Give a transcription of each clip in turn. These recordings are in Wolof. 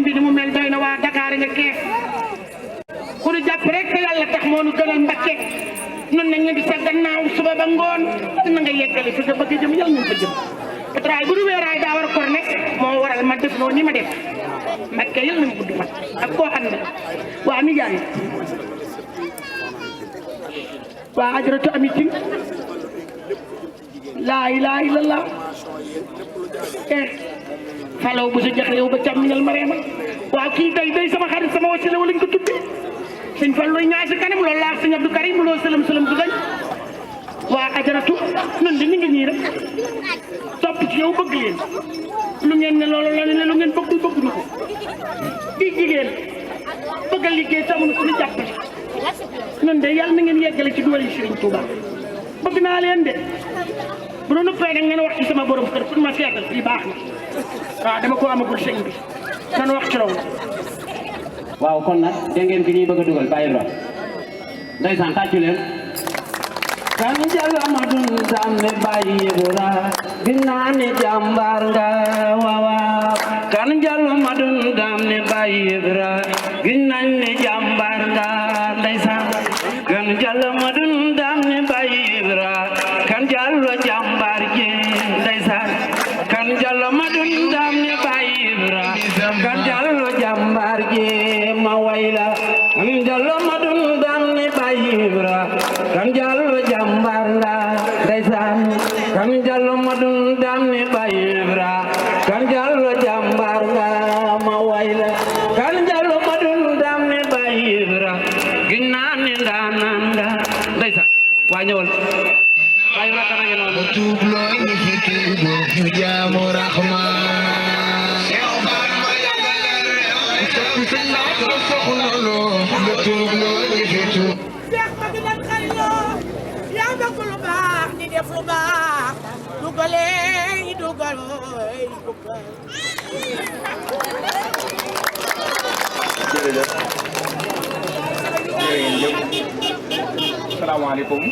bi ni mu mel doy na waa Dakar nga kees ku ñu jàpp rek te yàlla tax moo nu gënal Mbakke nun nañ di sa gannaaw suba ba ngoon na nga yeggale fi nga bëgg jëm yàlla ñu fa jëm petraay bu du weeraay daa war a kor nekk moo waral ma def noonu ni ma def Mbakke yàlla na mu gudd fan ak koo xam ne waa ni jaay waa ajaratu amitin laa ilaaha illallah falaw bu sa jax yow ba càmmiñal mareema waaw kii day sama xarit sama wasila wala ñu ko tuddee sëñ Fall looy ñaay si kanam loolu laa sëñ Abdou Karim loo sëlëm du gañ waa ajaratu nun di ni ngi ñii rek topp ci yow bëgg leen lu ngeen ne loolu la ne lu ngeen bëggul bëgguñu ko di jigéen bëgg a liggéey tamuñu suñu jàppale nun de yàlla na ngeen yeggale ci duwal yi Serigne Touba bëgg naa leen de bu doon ëppee nag ngeen wax ci sama borom kër pour ma seetal fii baax na waaw dama ko amagul sëñ bi nan wax ci loolu waaw kon nag dégg ngeen ki ñuy bëgg a dugal bàyyi ba ndeysaan tàccu leen kan jalo ma dun dam ne bàyyi yëbura dinaa ne jàmbaar nga waaw kan jalo ma dun dam ne bàyyi yëbura dinaa ne jàmbaar nga ndeysaan kan jalo ma dun dam ne bàyyi yëbura kan jalo jàmbaar ji ndeysaan kan jalo ma dun dam ne bàyyi yëbura kan jalo jàmbaar ji ma wayla kan jalo ma dun dam ne bàyyi yëbura kan jalo jàmbaar nga ndeysaan kan jalo ma dun dam ne bàyyi yëbura kan jalo jàmbaar nga ma wayla kan jalo ma dun dam ne bàyyi yëbura ginnaa ne ndaanaan nga ndeysaan waa ñëwal bàyyi yëbura kana ngeen noonu tuub loo ñu fi tuubu ñu jaamu Rahmaan tuub loo ñu fi tuub Seex ma gi leen xariloo yaa bëgg lu baax di def lu baax dugalee dugal jërëjëf salaamaaleykum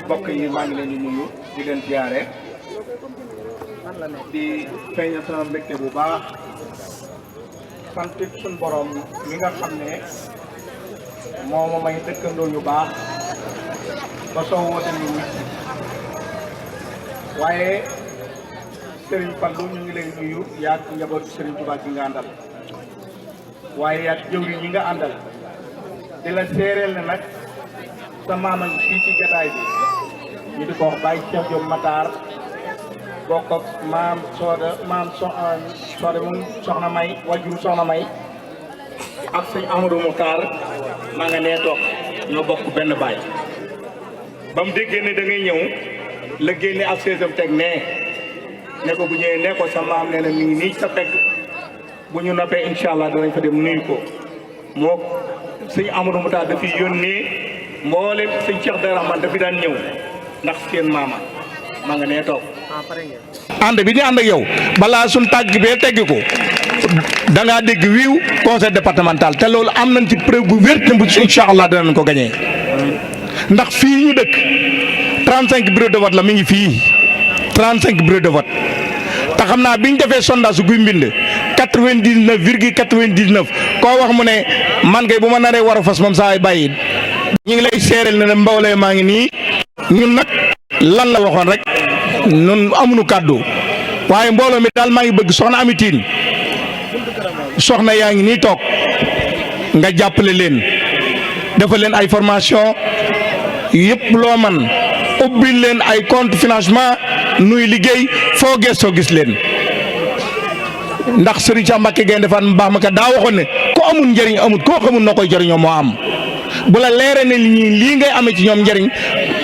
mbokk yi maa ngi leen di nuyu di leen ziare di feeñal sama mbégte bu baax sant suñu borom mi nga xam ne moo ma may dëkkandoo yu baax ba soo woote ñu waaye Serigne Fallou ñu ngi lay nuyu yaa ngi njabootu Serigne Touba gi nga àndal waaye yaa ngi jëwriñ ñi nga àndal di la séeréel ne nag sa maama fii ci jataay bi ñu di ko wax Baye Cheikh Diop Matar bokk ak maam Soda moom soxna May wajur soxna May ak sëñ Amadou Moutar maa nga nee toog ñoo bokk benn baay ba mu déggee ne da ngay ñëw la génne ak seesam teg nee ne ko bu ñëwee nee ko sa maam nee na mi ngi nii sa pegg bu ñu noppee incha allah danañ fa dem nuyu ko moo sëñ Amadou Moutar dafi yónnee mboolem sëñ Cheikh Dara Rahman dafi daan ñëw ndax seen maama maa nga nee toog. ànd bi ñu ànd ak yow balaa suñ tàgg bee tegg ko da ngaa dégg wiiw conseil départemental te loolu am nañ ci preuve bu wér te bu incha allah danañ ko gagné ndax fii ñu dëkk 35 bureau de vote la mi ngi fii 35 bureau de vote te xam naa bi ñu defee sondage guy mbind 99,99 koo wax mu ne man kay bu ma naree war a fas moom saa ay bàyyi ñu ngi lay seereel ne mbawlee maa ngi nii ñun nag lan la waxoon rek ñun amuñu kàddu waaye mbooloo mi daal maa ngi bëgg soxna Amitiin soxna yaa ngi nii toog nga jàppale leen defal leen ay formation yëpp loo man ubbil leen ay compte financement nuy liggéey foo gëstoo gis leen ndax Serigne Cheikh Mbacké Gaïndé Fatma mu baax ma ka daa waxoon ne ko amul njëriñ amut koo xamul noo koy jëriñoo moo am bu la leeree ne lii ngay amee ci ñoom njëriñ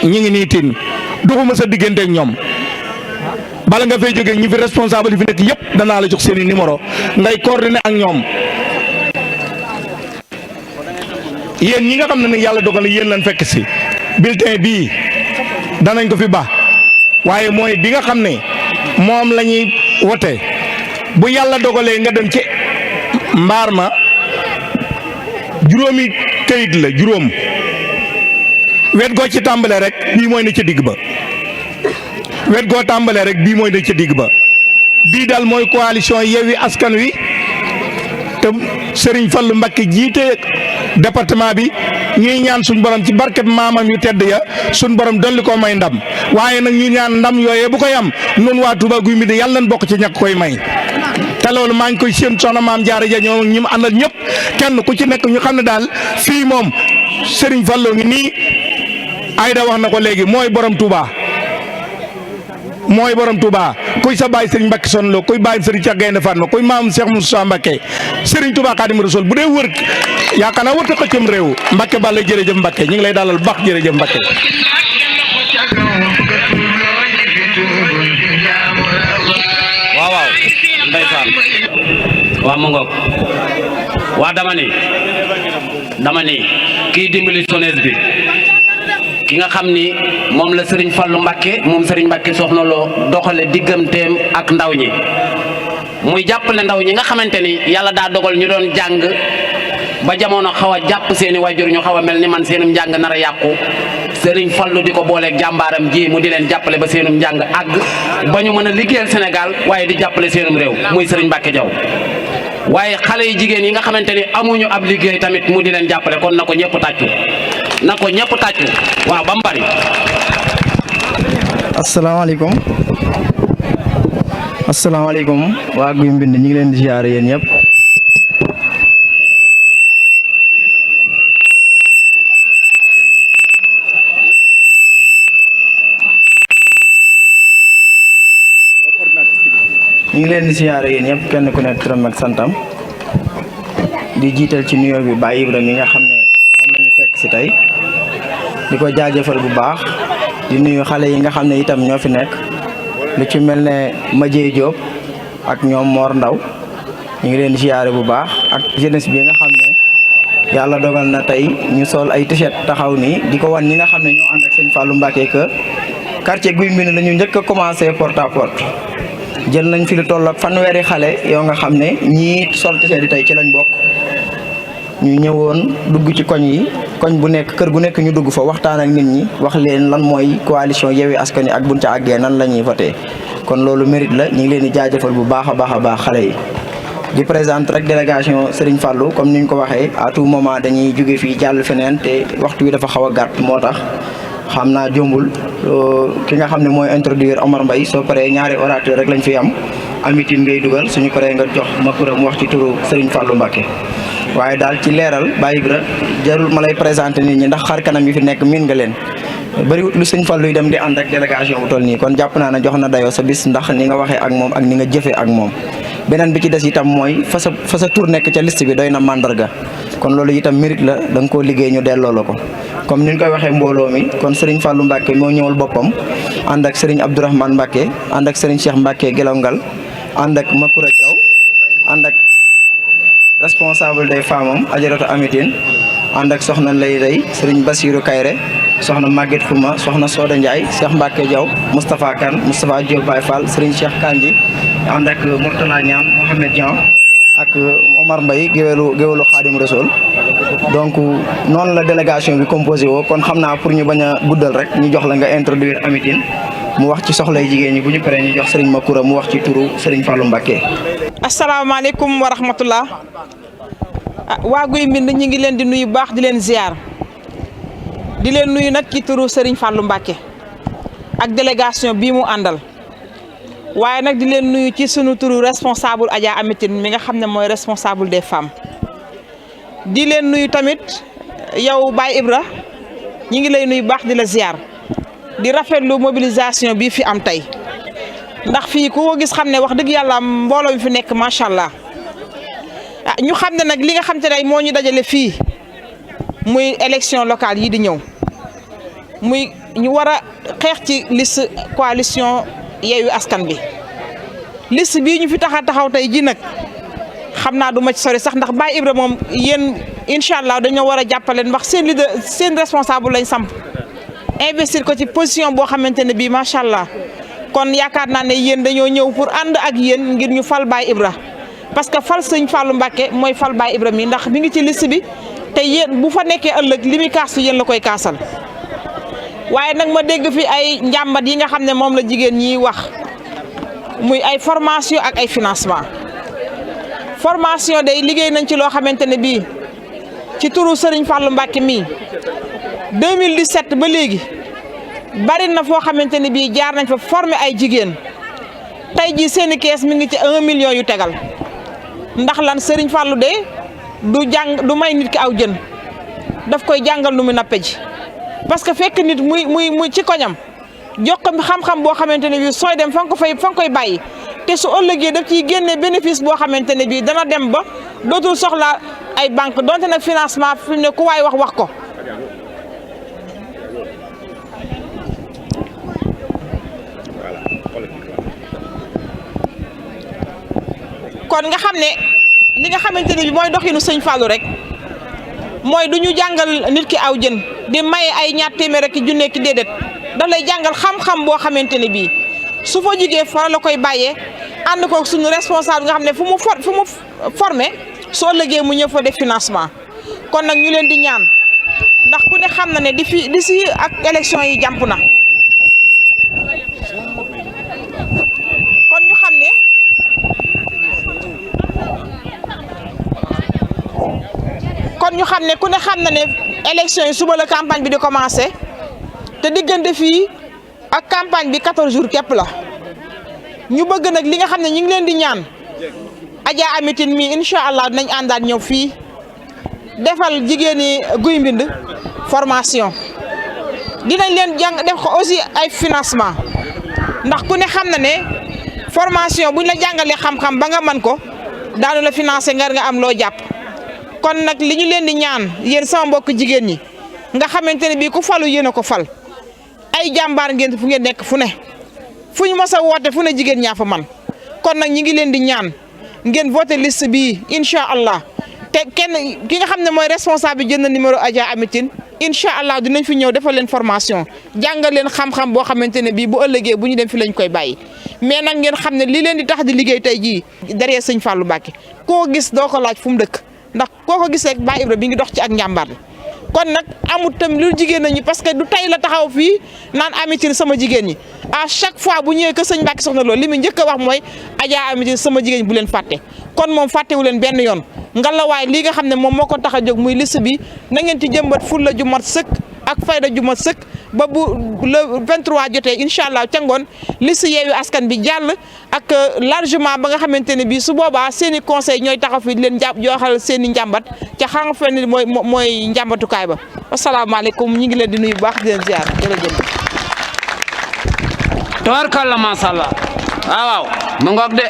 ñi ngi nii tiin doxuma sa diggante ak ñoom bala nga fay jógee ñi fi responsable yi fi nekk yëpp danaa la jox seeni numéro ngay coordonné ak ñoom yéen ñi nga xam ne nag yàlla dogal na yéen lañ fekk si bulletin bii danañ ko fi baax waaye mooy bi nga xam ne moom la ñuy wote bu yàlla dogalee nga dem ci mbaar ma juróomi kayit la juróom wet goo ci tàmbalee rek bii mooy ne ca digg ba wet goo tàmbalee rek bii mooy ne ca digg ba bii daal mooy coalition Yewwi Askan Wi te Serigne Fallou Mbacké jiite département bi ñuy ñaan suñ borom ci barket maamam yu tedd ya suñ borom dolli ko may ndam waaye nag ñu ñaan ndam yooyee bu koy am noonu waa Touba Guy Mbind yàlla nañ bokk ci ñàkk koy may te loolu maa ngi koy séen soxna maam Jaara ja ñoom ñi mu àndal ñëpp kenn ku ci nekk ñu xam ne daal fii moom Serigne Fallou ngi nii Ayda wax na ko léegi mooy borom Touba mooy borom Touba kuy sa baay Serigne Mbacké Soxna Lo kuy baay Serigne Cheikh Gaynde Fatma kuy maam Cheikh Moussa Mbacké Serigne Touba Xaadimu Rasuul bu dee wër yaakaar naa wërta xëccam réew Mbacké Balla jërëjëf Mbacké ñu ngi lay dalal baax jërëjëf Mbacké. waaw ndeysaan waaw mu ngoog waa dama ni kii dimbali jeunesse bi ki nga xam ni moom la Serigne Fallou Mbacké moom Serigne Mbacké Soxna Lo doxale digganteem ak ndaw ñi muy jàppale ndaw ñi nga xamante ni yàlla daa dogal ñu doon jàng ba jamono xaw a jàpp seeni wajur ñu xaw a mel ni man seenum njàng nar a yàqu Serigne Fallou di ko booleeg jàmbaaram ji mu di leen jàppale ba seenum njàng àgg ba ñu mën a liggéeyal Sénégal waaye di jàppale seenum réew muy Serigne Mbacké Diaw waaye xale yi jigéen yi nga xamante ni amuñu ab liggéey tamit mu di leen jàppale kon na ko ñëpp tàccu waaw ba mu bari. asalaamaaleykum waa Guy Mbind ñu ngi leen di ziare yéen ñëpp. ñu ngi leen di ziare yéen ñëpp kenn ku nekk turam ak santam di jiital ci nuyoo bi Baye Ibra mi nga xam ne moom la ñu fekk si tey di ko jaajëfal bu baax di nuyu xale yi nga xam ne itam ñoo fi nekk lu ci mel ne Madieye Diop ak ñoom Mor Ndaw ñu ngi leen di ziare bu baax ak jeunesse bi nga xam ne yàlla dogal na tey ñu sol ay t-shirt taxaw nii di ko wan ñi nga xam ne ñoo ànd ak sëñ Fallou Mbacké que quartier Guy Mbind la ñu njëkk a commencé porte à porte jël nañ fi lu toll ak fanweeri xale yoo nga xam ne ñii sol t-shirt yi tey ci lañ bokk ñu ñëwoon dugg ci koñ yi koñ bu nekk kër gu nekk ñu dugg fa waxtaan ak nit ñi wax leen lan mooy coalition Yewwi Askan Wi ak buñ ca àggee nan la ñuy voté kon loolu mérite la ñu ngi leen di jaajëfal bu baax a baax xale yi. di présenter rek délégation Serigne Fallou comme ni ñu ko waxee à tout moment dañuy jóge fii jàll feneen te waxtu wi dafa xaw a gàtt moo tax xam naa jombul ki nga xam ne mooy introduire Omar Mbaye soo paree ñaari orateur rek lañ fi am amitin ngay dugal suñu paree nga jox ma pour mu wax ci turu Serigne Fallou Mbacké. waaye daal ci leeral Baye Ibra jarul ma lay présenté nit ñi ndax xar kanam yi fi nekk miin nga leen bëriwut lu sëñ Fallou yi dem di ànd ak délégation bu toll nii kon jàpp naa ne jox na dayoo sa bis ndax ni nga waxee ak moom ak ni nga jëfee ak moom. beneen bi ci des itam mooy fa sa tur nekk ca liste bi doy na mandarga kon loolu itam mérite la da nga koo liggéey ñu delloo la ko comme ni ñu koy waxee mbooloo mi kon Serigne Fallou Mbacké moo ñëwal boppam ànd ak Serigne Abdourahmane Mbacké ànd ak Serigne Cheikh Mbacké Gelongal ànd ak Makoura Thiaw ànd ak responsable des femmes Ajaratu Amitine ànd ak soxna Lay Rey Serigne Bassirou Kayre soxna Maguette Xuma soxna Soda Ndiaye Cheikh Mbacké Diaw Moustapha Kane Moustapha Diop Baye Fall Serigne Cheikh Kanji ànd ak Mourtala Niam Mohamed Dian ak Omar Mbaye géwélu Khadim Rassoul donc noonu la délégation bi composé woo kon xam naa pour ñu bañ a guddal rek ñu jox la nga introduire Amitine mu wax ci soxlay jigéen ñi bu ñu paree ñu jox Serigne Makoura mu wax ci turu Serigne Fallou Mbacké. asalaamaaleykum wa rahmatullah waa Guy Mbind ñi ngi leen di nuyu baax di leen ziar di leen nuyu nag ci turu Serigne Fallou Mbacké ak délégation bii mu àndal waaye nag di leen nuyu ci sunu turu responsable Adja Amitine mi nga xam ne mooy responsable des femmes di leen nuyu tamit yow Baye Ibra ñi ngi lay nuyu baax di la ziar di rafetlu mobilisation bii fi am tey ndax fii ku ko gis xam ne wax dëgg yàlla mbooloo mi fi nekk macha allah ñu xam ne nag li nga xam te ne moo ñu dajale fii muy élection locale yi di ñëw muy ñu war a xeex ci liste coalition Yewwi Askan Wi liste bii ñu fi taxaw tey ji nag xam naa du ma ci sori sax ndax Baye Ibra moom yéen incha allah dañoo war a jàppale ndax seen leader seen responsable lañ samp investir ko ci position boo xamante ne bii macha allah kon yaakaar naa ne yéen dañoo ñëw pour ànd ak yéen ngir ñu fal Baye Ibra parce que fal sëñ Fallou Mbacké mooy fal Baye Ibra mi ndax mi ngi ci liste bi te yéen bu fa nekkee ëllëg li muy kaasu yéen la koy kaasal waaye nag ma dégg fi ay njàmbat yi nga xam ne moom la jigéen ñi wax muy ay formation ak ay financement formation day liggéey nañ ci loo xamante ne bii ci turu Serigne Fallou Mbacké mii 2017 ba léegi bari na foo xamante ne bii jaar nañ fa former ay jigéen tey jii seeni kees mi ngi ci 1 million yu tegal ndax lan Serigne Fallou de du may nit ki aw jën daf koy jàngal nu mu nappe ji parce que fekk nit muy ci koñam jox ko xam-xam boo xamante ne bii sooy dem fa nga koy bàyyi te su ëllëgee daf ciy génnee bénéfice boo xamante ne bii dana dem ba dootul soxla ay banque donte nag financement fi ne ku waay wax ko kon nga xam ne li nga xamante ne bii mooy doxinu sëñ Fallou rek mooy du ñu jàngal nit ki aw jën di maye ay ñaar téeméer ak junne ki déedéet daf lay jàngal xam-xam boo xamante ne bii su fa jugee fa la koy bàyyee ànd ko suñu responsable nga xam ne fu mu formé soo ëllëgee mu ñëw fa def financement kon nag ñu leen di ñaan ndax ku ne xam na ne di si ak élection yi jàmp na kon ñu xam ne ku ne xam na ne élection yi suba la campagne bi di commencé te diggante fii ak campagne bi 14 jours képp la ñu bëgg nag li nga xam ne ñu ngi leen di ñaan Adja Amitine mi incha allah dinañ àndaat ñëw fii defal jigéen ñi Guy Mbind formation dinañ leen jàng def ko aussi ay financement ndax ku ne xam na ne formation buñ la jàngalee xam-xam ba nga mën ko daanu la financer nga am loo jàpp kon nag li ñu leen di ñaan yéen sama mbokk jigéen ñi nga xamante ne bii ku falu yéen a ko fal ay jàmbaar ngeen fu ngeen nekk fu ne fu ñu mos a woote fu ne jigéen ñaa fa man kon nag ñi ngi leen di ñaan ngeen voté liste bii incha allah te kenn ki nga xam ne mooy responsable jënd numéro Adja Amitine incha allah dinañ fi ñëw defal leen formation jàngal leen xam-xam boo xamante ne bii bu ëllëgee bu ñu dem fi lañ koy bàyyi mais nag ngeen xam ne li leen di tax di liggéey tey jii derrière sëñ Fallou Mbacké koo gis doo ko laaj fu mu dëkk ndax koo ko gis rek Baye Ibra bi ngi dox ci ak njàmbaar kon nag amul tam lu jigéen ñi parce que du tey la taxaw fii naan Amitine sama jigéen ñi à chaque fois bu ñëwee que sëñ Mbacké Soxna Lo li mu njëkk a wax mooy Adja Amitine sama jigéen bu leen fàtte kon moom fàttewu leen benn yoon ngalawaay li nga xam ne moom moo ko tax a jóg muy liste bi na ngeen ci jëmbat fulla ju mat sëkk ak fayda ju mat sëkk ba bu le 23 jotee incha allah ca ngoon liste Yewwi Askan bi jàll ak largement ba nga xamante ne bii su boobaa seen i conseil ñooy taxaw fi leen jooxal seen i njàmbat ca xam nga ne mooy njàmbatukaay ba asalaamaaleykum ñu ngi leen di nuyu bu baax di leen ziar jërëjëf. tabarkalla macha allah waaw mu ngoog de.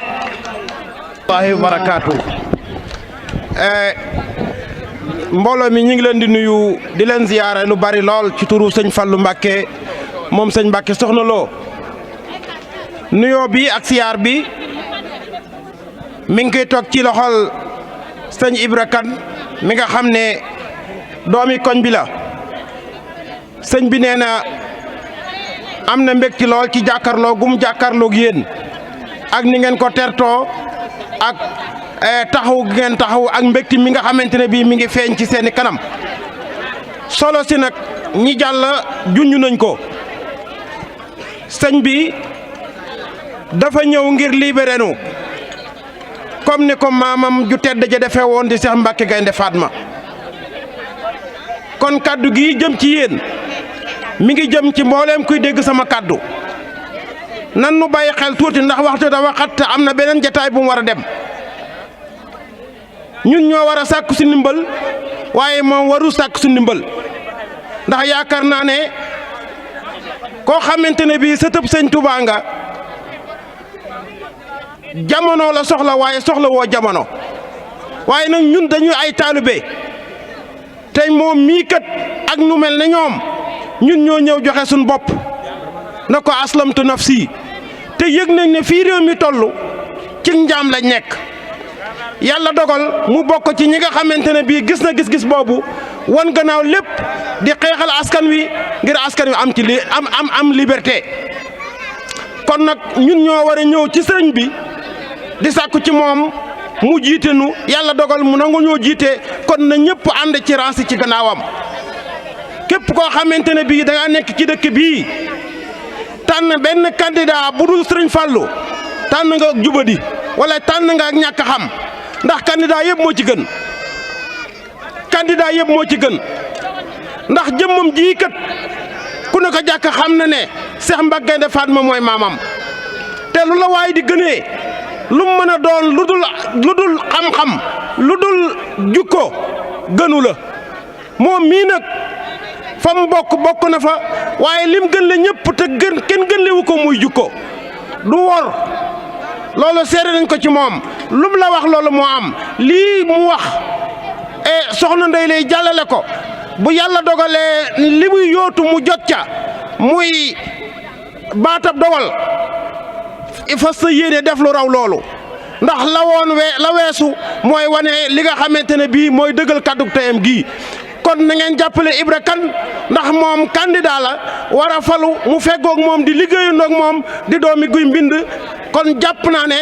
wallaahi barakaatu. mbooloo mi ñu ngi leen di nuyu di leen ziyaare lu bari lool ci turu sëñ Fallou Mbacké moom sëñ Mbacké Soxna Lo nuyoo bi ak siyaar bi mi ngi koy toog ci loxol sëñ Ibra Kane mi nga xam ne doomi koñ bi la sëñ bi nee na am na mbégte lool ci jàkkaarloo gum jàkkaarloog yéen ak ni ngeen ko tertoo ak taxaw ngeen taxaw ak mbégte mi nga xamante ne bii mi ngi feeñ ci seeni kanam solo si nag ñi jàll junj nañ ko sëñ bi dafa ñëw ngir libéré nu comme ni ko maamam ju tedd ja defee woon di Cheikh Mbacké Gaynde Fatma kon kaddu gi jëm ci yéen mi ngi jëm ci mbooleem kuy dégg sama kaddu nan nu bàyyi xel tuuti ndax waxtu dafa xat te am na beneen jataay bu mu war a dem ñun ñoo war a sàkku si ndimbal waaye moom waru sàkku si ndimbal ndax yaakaar naa ne koo xamante ne bii sëtëb sëñ Touba nga jamono la soxla waaye soxla woo jamono waaye nag ñun dañuy ay taalibe tey moom mii kat ak nu mel ne ñoom ñun ñoo ñëw joxe suñu bopp na ko aslamtu nafsi te yëg nañ ne fii réew mi toll ci njaam lañ nekk yàlla dogal mu bokk ci ñi nga xamante ne bii gis na gis-gis boobu wan gannaaw lépp di xeexal askan wi ngir askan wi am ci am liberté kon nag ñun ñoo war a ñëw ci sëriñ bi di sàkku ci moom mu jiite nu yàlla dogal mu nangu ñoo jiite kon na ñëpp ànd ci ransi ci gannaawam képp koo xamante ne bii da nga nekk ci dëkk bii tànn benn candidat bu dul sëriñ Fallou tànn nga ak jubadi wala tànn nga ak ñàkk xam ndax candidat yëpp moo ci gën candidat yëpp moo ci gën ndax jëmmam ji kat ku ne ko jàkk xam na ne Cheikh Mbacke Gaïndé Fatma mooy maamam te lu la waay di gënee lu mu mën a doon lu dul xam-xam lu dul jukko gënu la moom mii nag fa mu bokk na fa waaye lim gën la ñëpp te kenn gën lewu ko muy jukko du wor loolu seere nañ ko ci moom lum la wax loolu moo am lii mu wax soxna Ndeye lay jàllale ko bu yàlla dogalee li muy yóotu mu jot ca muy baatab dogal fas sa yéene def lu raw loolu ndax la weesu mooy wane li nga xamante ne bii mooy dëggal kàddu teyam gii kon na ngeen jàppale Ibra Kane ndax moom candidat la war a falu mu feggoog moom di liggéeyandoo ak moom di doomi guy mbind kon jàpp naa ne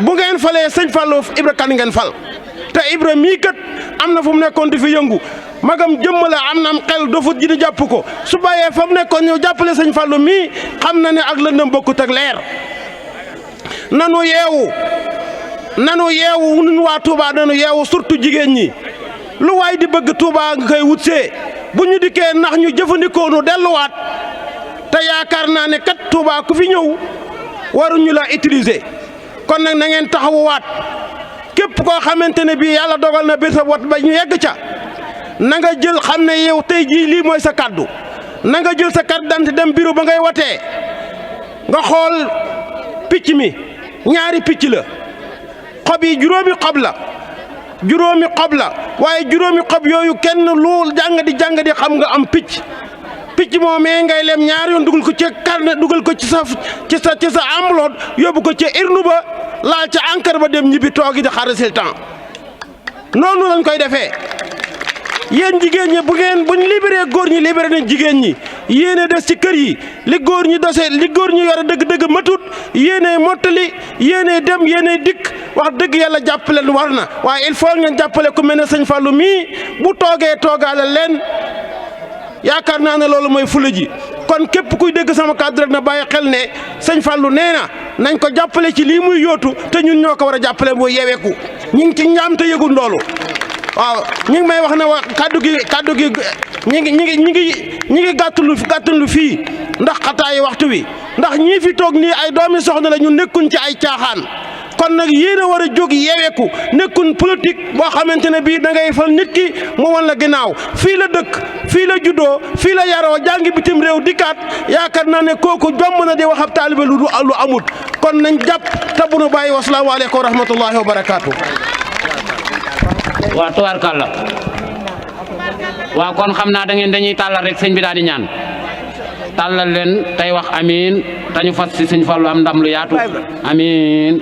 bu ngeen falee sëñ Fallou Ibra Kane ngeen fal te Ibra mii kat am na fu mu nekkoon di fi yëngu magam jëmmala am na am xel dofut ji di jàpp ko su bàyyee fa mu nekkoon ñëw jàppale sëñ Fallou mii xam na ne ak lëndëm bokkut ak leer nanu yeewu nun waa Touba nanu yeewu surtout jigéen ñi lu waay di bëgg Touba nga koy wutsee bu ñu dikkee ndax ñu jëfandikoo nu delluwaat te yaakaar naa ne kat Touba ku fi ñëw waruñu la utiliser kon nag na ngeen taxawuwaat képp koo xamante ne bii yàlla dogal na bés wat ba ñu yegg ca na nga jël xam ne yow tey jii lii mooy sa kaddu na nga jël sa carte d'identité dem bureau ba ngay watee nga xool picc mi ñaari picc la xob yi juróomi xob la waaye juróomi xob yooyu kenn lu jàng di xam nga am picc moomee ngay lem ñaar yoon dugal ko ci carnet dugal ko ci sa enveloppe yóbbu ko ci urne ba laal ca encre ba dem ñibbi toogi di xaar résultat noonu lañ koy defee yéen jigéen ñi buñ libéré góor ñi libéré nañ jigéen ñi yéene des ci kër yi li góor ñi yore dëgg-dëgg matut yéene mottali yéene dem yéene dikk wax dëgg yàlla jàppale war na waaye il faut ngeen jàppale ku mel ne sëñ Fallou mii bu toogee toogaale leen yaakaar naa ne loolu mooy fula ji kon képp kuy dégg sama kàddu rek na bàyyi xel ne sëñ Fallou nee na nañ ko jàppale ci lii muy yóotu te ñun ñoo ko war a jàppale boo yeweeku ñu ngi ci ñaam te yëgul loolu waaw ñu ngi may wax ne kaddu gi ñi ngi gàttanlu fii ndax xataayi waxtu wi ndax ñii fi toog nii ay doomi soxna la ñu nekkuñ ci ay caaxaan kon nag yéen a war a jóg yeweeku nekkun politique boo xamante ne bii da ngay fal nit ki mu wan la ginnaaw fii la dëkk fii la juddoo fii la yaroo jàngi bitim réew dikkaat yaakaar naa ne kooku jomb na di wax ab taalibe lu amut kon nañ jàpp te bu nu bàyyi wasalaamu aleykum wa rahmatullahi wa barakaatu. waaw tubaarkàlla waaw kon xam naa dañuy tàllal rek sëñ bi daal di ñaan tàllal leen tey wax amiin tañu fas ci sëñ Fallou am ndam lu yaatu amiin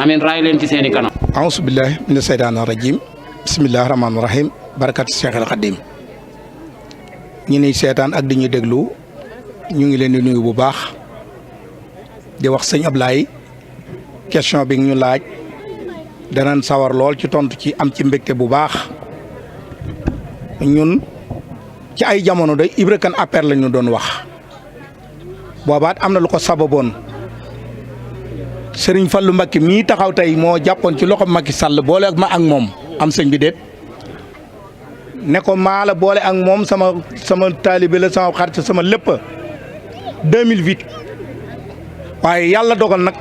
amiin raay leen ci seeni kanam auzu billahi mina seytaani rajim bismillahi rahmaani rahim barakatu Cheikhul Khadim ñi ni seetaan ak di ñu déglu ñu ngi leen di nuyu bu baax di wax sëñ Ablaye question bi ñu laaj danañ sawar lool ci tontu ci am ci mbégte bu baax ñun ci ay jamono day Ibra Kane APR la ñu doon wax boobaat am na lu ko sababoon Serigne Fallou Mbacké mii taxaw tey moo jàppoon ci loxo Macky Sall boole ak ma ak moom am sëñ bi déet ne ko maa la boole ak moom sama taalibe la sama xarit sama lépp 2008 waaye yàlla dogal nag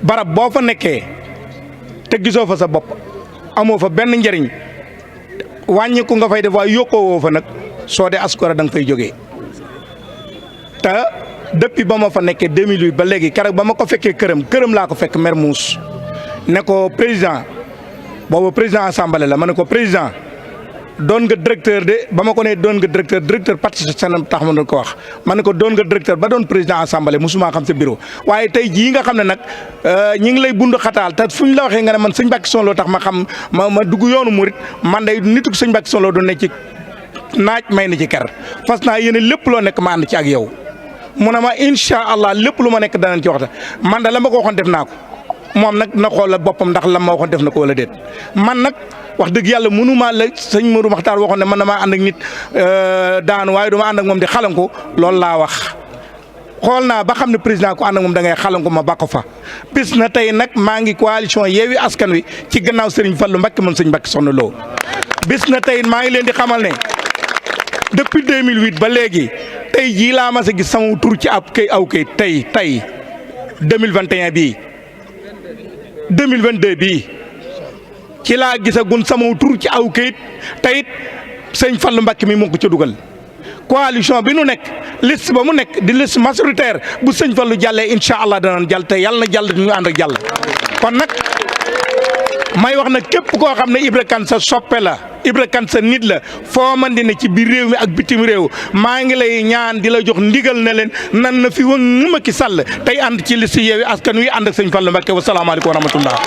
barab boo fa nekkee te gisoo fa sa bopp amoo fa benn njëriñ wàññiku nga fay def waaye yokkoo woo fa nag soo dee askora da nga fay jógee te depuis ba ma fa nekkee 2008 ba léegi keroog ba ma ko fekkee këram laa ko fekk Mermoz ne ko président boobu président assemblée la ma ne ko président doon nga directeur de ba ma ko nee doon nga directeur parti socialiste tax ma doon ko wax ma ne ko doon nga directeur ba doon président assemblée musuma xam sa bureau waaye tey jii nga xam ne nag ñi ngi lay bund xataal te fu ñu la waxee nga ne man sëñ Mbacké Soxna Lo tax ma xam ma dugg yoonu murit man day nitu sëñ Mbacké Soxna Lo du ne ci naaj may na ci ker fas naa yéene lépp loo nekk ma ànd ci ak yow mu ne ma incha allah lépp lu ma nekk danañ ci waxta man da la ma ko waxoon def naa ko moom nag na xool boppam ndax la ma waxoon def na ko wala déet man nag wax dëgg yàlla mënuma la sëñ Modou Makhtar waxoon ne man damaa ànd ak nit daanu waaye duma ànd ak moom di xalanko loolu laa wax xool naa ba xam ne président ku ànd ak moom da ngay xalangu ma bàq fa bis na tey nag maa ngi coalition Yewwi Askan Wi ci gannaaw Serigne Fallou Mbacké moom Serigne Mbacké Soxna Lo bis na tey maa ngi leen di xamal ne depuis 2008 ba léegi tey jii laa mas a gis sama tur ci aw kayit tey 2021 bii 2022 bii ci laa gisagun sama tur ci aw kayit tey it sëñ Fallou Mbacké mi moo ko ca dugal coalition bi nu nekk liste ba mu nekk di liste majoritaire bu sëñ Fallou jàllee incha allah danañ jàll te yàlla na jàll ñu ànd ak jàll kon nag may wax nag képp koo xam ne Ibra Kane sa soppe la Ibra Kane sa nit la foo man di ne ci biir réew mi ak bitim réew maa ngi lay ñaan di la jox ndigal ne leen nan na fi wëng Macky Sall tey ànd ci liste Yewwi Askan Wi ànd ak sëñ Fallou Mbacké wa salaamaaleykum wa rahmatullah